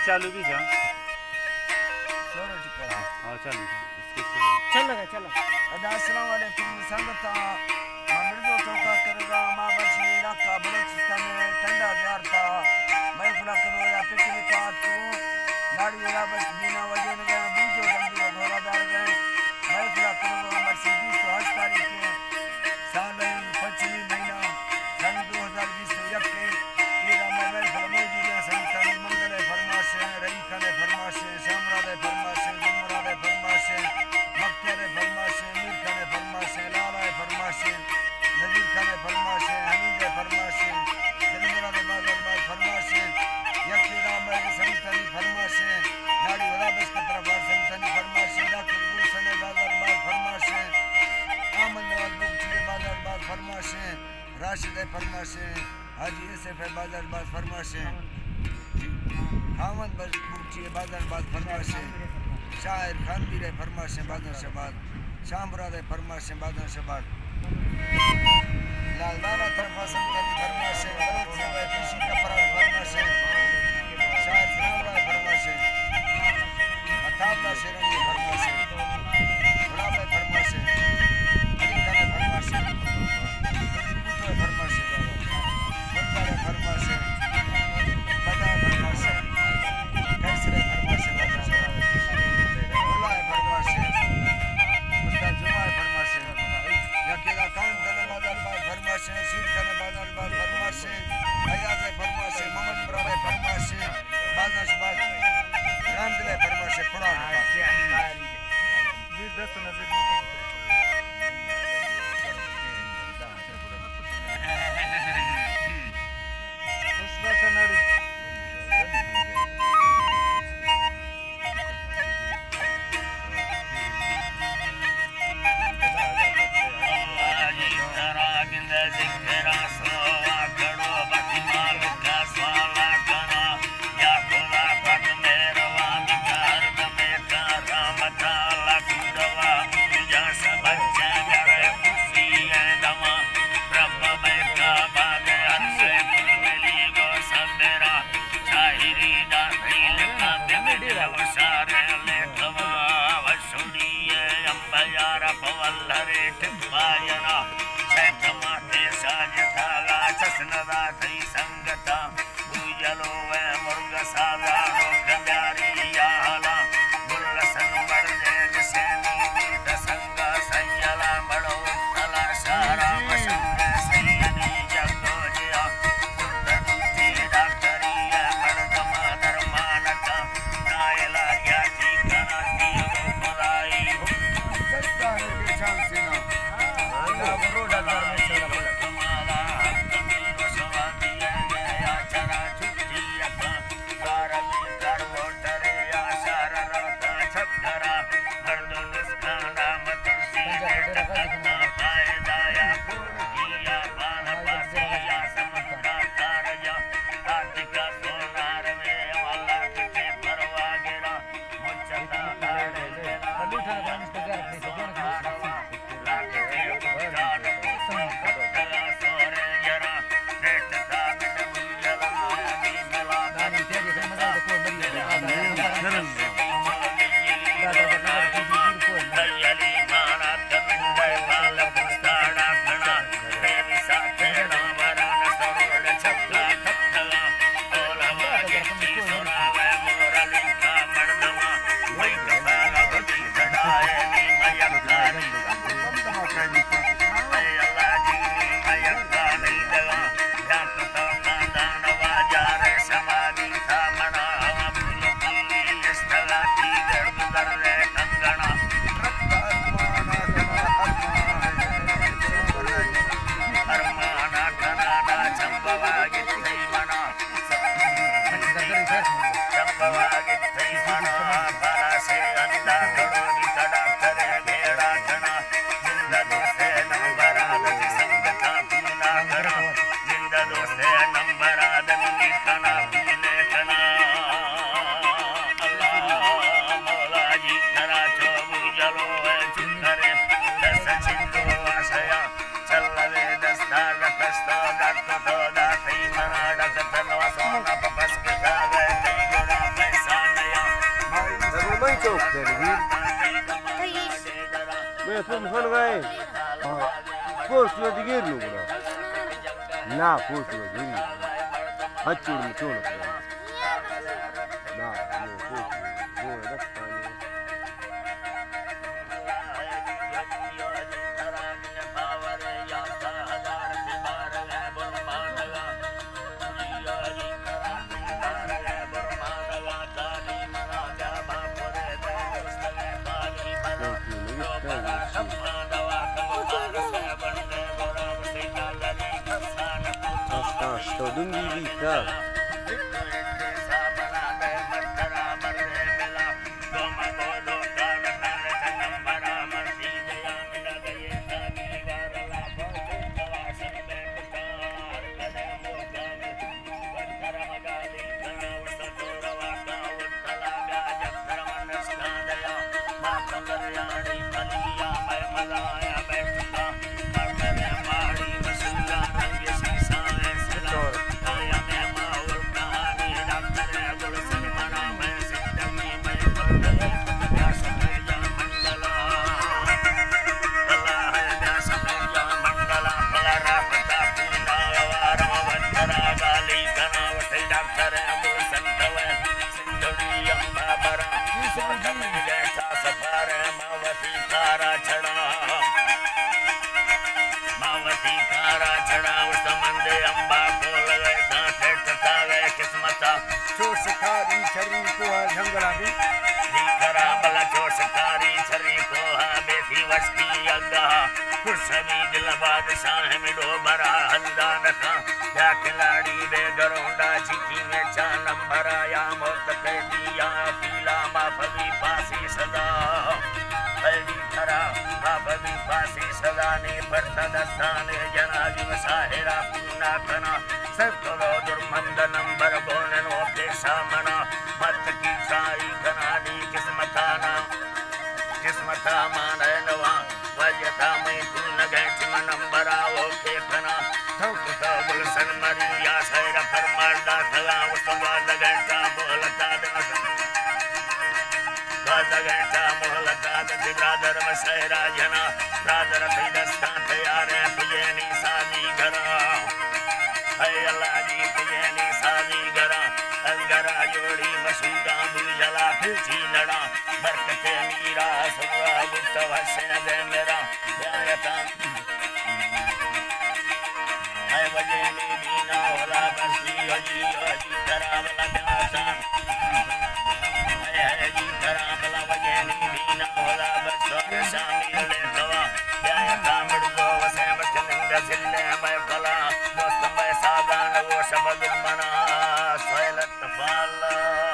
چالو بھی جا۔ ہاں، ہاں، چالو جا۔ اس کے چالو۔ چل لگا، چل لگا۔ ادا السلام علیکم سنگتاں۔ ما مردو توکا کرگا، ما بشی علاقہ بلوچستان ٹنڈا زیارتا۔ محفل کنو یا پکنک آتکو۔ ناڑی یا بس بینا وجہ نگا، بوجو دمبیرو گھوڑا دار گئے۔ محفل کنو مرسی بیست و ہشت تاریخ کے۔ سال ءِ پنچمی مہینہ سن دو ہزار بیست و یک ءَ ادا مئے محفل موجود ایں۔ سنگتانی منگل ءِ فرمائش ایں، رحیم خان ءِ فرمائش ایں، شامراد ءِ فرمائش ایں، گل مراد ءِ فرمائش ایں، مختیار ءِ فرمائش ایں، میر خان ءِ فرمائش ایں، لالا ءِ فرمائش ایں، نذیر خان ءِ فرمائش ایں، حمید ءِ فرمائش ایں، دل مراد ءِ بازار باز فرمائش ایں۔ یک ادا مئے سنگتانی فرمائش ایں، ناڑی ولا بس کی طرف ءَ سنگتانی فرمائش ایں، ڈاکٹر گلشن ءِ بازار باز فرمائش ایں، احمد نواز بگٹی ءِ بازار باز فرمائش ایں، راشد ءِ فرمائش ایں، حاجی یوسف ءِ بازار باز فرمائش ایں، خاوند بز-، بگٹی ءِ بازار باز فرمائش ایں، شاعر خان میر ءِ فرمائش ایں، بازاں شباد، شاہ مراد ءِ فرمائش ایں، بازاں شباد۔ لالدان ءِ طرف ءَ سنگتانی فرمائش ایں، بلوچ زیب ءِ پیشی کپران فرمائش ایں، شاعر ثناء اللہ ءِ فرمائش ایں، عطا اللہ شیرانی ءِ فرمائش ایں، غلام ءِ فرمائش ایں، علی خان ءِ فرمائش ایں، بوٹو ءِ فرمائش ایں، گلدار ءِ فرمائش ایں، بڈا ءِ فرمائش ایں، قیصر ءِ فرمائش ایں، ملا ءِ فرمائش ایں، استاد جمعہ ءِ فرمائش ایں، یکے دا خان زنہ بازار باز فرمائش ایں، شیر خان ءِ بازار باز فرمائش ایں، ایاز ءِ فرمائش ایں، محمد مراد ءِ فرمائش ایں، بازاں شباد، رحمت اللہ ءِ فرمائش ایں، پڑا۔ پوش کن گئے۔ ہاں۔ پوش تو دگیر نو گڑا۔ نا، پوش تو دگیر۔ ہچ چوڑ میں چوڑ۔ نا، نو پوش تو۔ نو دستانی۔ چوش کاری شری کوہ جنگلا بی۔ دی کرا بلا چوش کاری شری کوہ بے تھی وشکی اگا۔ خوش بی دل بادشاہ مڈو برا ہندا نکا۔ یا کھلاڑی بے گرونڈا چیکی میں چا نمبر آیا موت قیدی یا پیلا ما فبی پاسی سزا۔ قیدی کرا ما فبی پاسی سزا نی پرتا دستانے جنازی مشاہرہ پونا کنا۔ سر کرو درمند نمبر بونن و پیشا منا۔ مت کی چائی کنا دی قسمتانا۔ قسمتا مانے نوا۔ وجتا میں تو نگے چم نمبرا او کے کنا۔ تو کتا گلشن مری یا سیر فرمان دا تھا۔ اس واد گھنٹا بولتا دے۔ واد گھنٹا بولتا دے برادر مسیرا جنا۔ برادر تی دستان تیارے پجینی سازی گرا۔ اے اللہ جی پجینی سازی گرا۔ از گرا جوڑی مسودا بو جلا پھر چی لڑا۔ برکت میرا سوا بوتا وشن دے میرا۔ بیایتا۔ اے وجینی دینا ولا بسی وجی وجی کرا ولا بیایتا۔ اے اے جی کرا ولا وجینی دینا ولا بس شامی لے کوا۔ بیایتا مڑ گو وسے مشکل زلے میں فلا۔ دوست میں سادان وہ شبد منا سویلت فالا۔